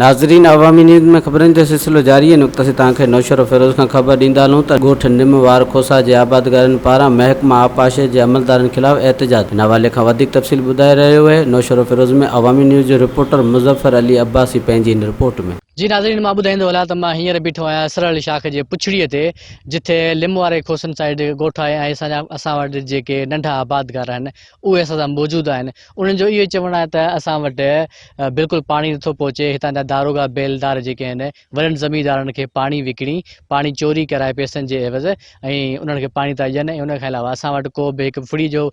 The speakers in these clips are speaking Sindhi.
ناظرين عوامي نيوز ۾ خبرن جو سلسلو جاري آهي نقطه سي توهان کي نوشهروفيروز کان خبر ڏيندا هلون ته ڳوٺ نم وار کوسا جي آبادگارن پاران محڪمه آبپاشي جي عملدارن خلاف احتجاج ان حوالي کان وڌيڪ تفصيل ٻڌائي رهيو اهي نوشهروفيروز ۾ عوامي نيوز جو رپورٽر مظفر علي عباسي پنهنجي هن رپورٽ ۾. جي ناظرين مان ٻڌائيندو هلان ته مان هينئر بيٺو آهيان سرهل شاخ جي پڇڙيء تي جتي لم واري کوسن سائيڊ ڳوٺ آهي ۽ اسان جا اسان وٽ جيڪي ننڍا آبادگار آهن اهي اسان سان موجود آهن انهن جو اهو ئي چوڻ آهي ته اسان وٽ بلڪل پاڻي نٿو پهچي، هتان جا داروغا بيلدار جيڪي آهن وڏن زميندارن کي پاڻي وڪڻي پاڻي چوري ڪرائي پئسن جي عيوض ۽ انهن کي پاڻي ٿا ڏين ۽ ان کان علاوه اسان وٽ ڪو به هڪ ڦڙي جو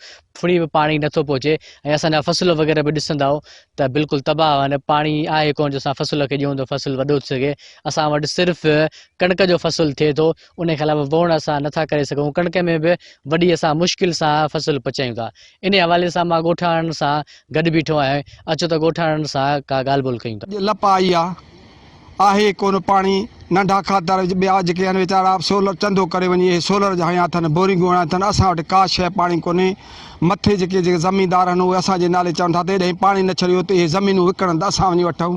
ڦڙي به پاڻي نٿو پهچي ۽ اسان جا فصل وغيره به ڏسندائو ته بلڪل تباهه آهن پاڻي آهي ڪونه جو اسان فصل کي ڏيون ته فصل وڏو ٿي سگهي اسان وٽ صرف ڪڻڪ جو فصل ٿئي ٿو ان کان علاوه ووڻ اسان نٿا ڪري سگهون ڪڻڪ ۾ به وڏي اسان مشڪل سان فصل پچايون ٿا انهي حوالي سان مان ڳوٺاڻن سان گڏ بيٺو آهيان اچو ته ڳوٺاڻن سان ڪا ڳالهه ٻولهه ڪيون ٿا. اڄ لپ آئي آ آهي ڪونه پاڻي ننڍا کاتر ٻيا جيڪي آهن ويچارا سولر چندو ڪري وڃي اهي سولر جا هنيا اٿن بورنگون هڻايون اٿن اسان وٽ ڪا شيء پاڻي ڪونهي مٿي جيڪي جيڪي زميندار آهن اهي اسان جي نالي چون ٿا ته ايڏانهن پاڻي نه ڇڏيو ته اهي زمينون وڪڻن ته اسان وڃي وٺون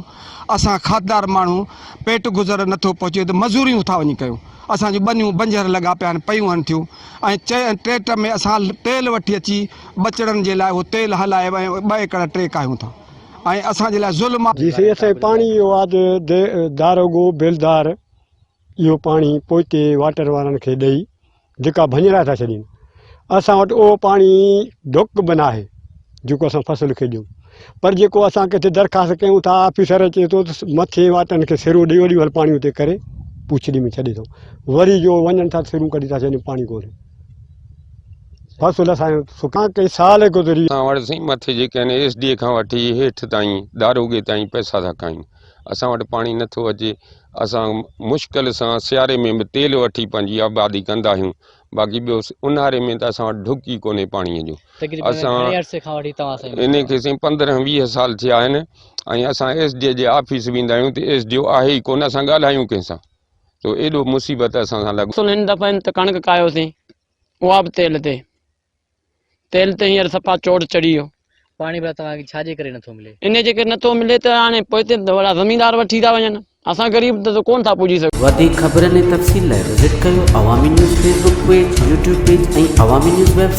اسان کاتدار ماڻهو پيٽ گذر نٿو پهچي ته مزوريون ٿا وڃي ڪيون اسان جون ٻنيون بنجر لڳا پيا آهن پيون آهن ٿيون ۽ چئي ٽيٽ ۾ اسان تيل وٺي اچي ٻچڙن جي لاء اهو تيل هلائي ۽ ٻه ايڪڙ ٽي ڪاهيون ٿا ۽ اسان جي لاء ظلم آهي. جي سائين اسان کي پاڻي اهو آ ته داروغو بيلدار اهو پاڻي پوئتي واٽر وارن کي ڏئي ڌڪا ڀڃرائي ٿا ڇڏين اسان وٽ اهو پاڻي ڍڪ به ناهي جيڪو اسان فصل کي ڏيون پر جيڪو اسان ڪٿي درخواست ڪيون ٿا آفيسر اچي ٿو ته مٿي واٽن کي سرون ڏئي اوڏي مهل پاڻي اتي ڪري پوڇڙي ۾ ڇڏي ٿو وري جو وڃن ٿا سرون ڪڍي ٿا ڇڏين پاڻي ڪونهي فصل اسان جو سڪا ڪئي سال گذري اسان وٽ سائين مٿي جيڪي آهن ايس ڊي اي کان وٺي هيٺ تائين داروغي تائين پئسا ٿا کائين اسان وٽ پاڻي نٿو اچي اسان مشڪل سان سياري ۾ به تيل وٺي پنهنجي آبادي ڪندا آهيون باقي ٻيو اونهاري ۾ ته اسان وٽ ڍڪ ئي ڪونهي پاڻي جو اسان ان کي سائين 15 20 سال ٿيا آهن ۽ اسان ايس ڊي جي آفيس ويندا آهيون ته ايس ڊي او آهي ئي ڪونه اسان ڳالهايون ڪنهن سان تو ايڏو مصيبت اسان سان لڳو. اصل هن دفعي ته ڪڻڪ ڪاهيوسين اها به تيل تي. تيل تي هينئر صفا چوٽ چڙهي ويو. پاڻي ڀلا توهان کي ڇا جي ڪري نٿو ملي؟ انهيء جي ڪري نٿو ملي ته هاڻي پوئتي وڏا زميندار وٺي ٿا وڃن، اسان غريب ته ڪونه ٿا پڄي سگهون. وڌيڪ خبرن ۽ تفصيل لاء وزٽ ڪيو Awami news Facebook page, YouTube page ۽ Awami news website.